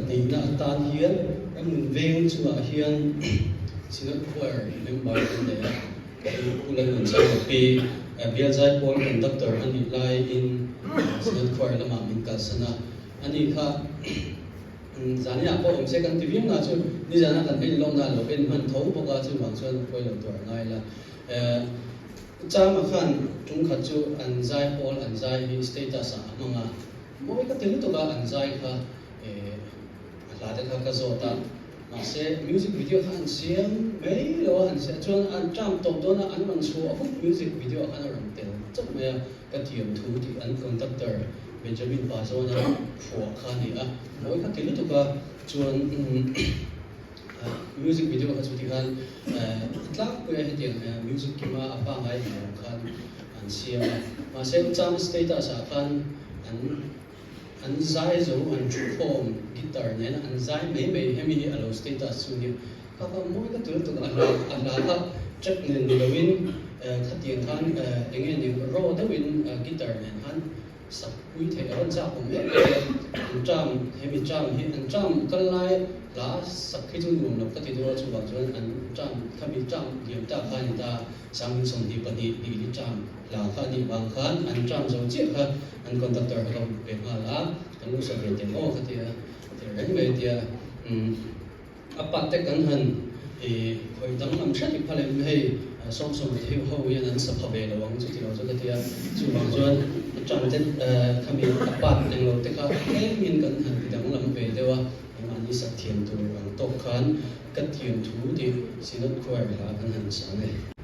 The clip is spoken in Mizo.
Pahnihna atan hian Ramnun Veng chungah hian Synod Choir member an nei a, Pu Lalnunsanga Pi Bial Zaipawl Conductor a nih laiin Synod Choir lamah min kalsan a, ani kha zaninah pawh awm se kan ti viau na chu nizana kan en lawkna a lo en hman tho bawk a, chuvang chuan pawi lo tur a ngai la. Chama khan tungkhat chu an zaipawl an zai hi status ah a hmang a, Mawi ka ti lutuk a, an zai kha a hla te kha ka zawt a, mahse music video kha an siam mai lo a, an siam chuan an term tawp dawn a, an rawn chhuah huk music video ah khan a rawn tel chauh mai a, ka thiam thu tih an conductor Benjamin Pazawna phuah kha a ni a, mawi ka ti lutuk a, chuan music video kha chu tikhan tlangpuia hetiang music kima a pangai ang lo khan an siam a, mahse Uchang status ah khan an an zai zo an thu khawm guitar nen an zai mai mai hemi hi a lo status chu nia kha kha mawi ka ti lutuk a hla a hla kha track nen ni loin khatiang khan eng nge ni raw deuhin guitar nen khan Sak pui theih a rawn chak awm em em a, an term hemi term hi an term kal lai hla sak hi chu nuam lo ka ti deuh a, chuvang chuan an term khami term liam tak kha a ni ta, 2022 hnih li term hla kha a nih vang khan an term zo chiah kha an conductor kha ka pe nghal a, kan lo sa ve teh maw ka ti a, ti reng mai a tia umm. A pa te kan han i khawih danglam hret i phal em hei sawmsawm te hi ho hian an sa pha ve lo ang chuti lo chu ka ti a, chuvang chuan a tang te khami a part englo te kha tlemin kan han ti danglam ve deuh a, engmahni sak thiam tur ang tawk khan ka thiam thu tih Synod Choir hla kan han sa nge.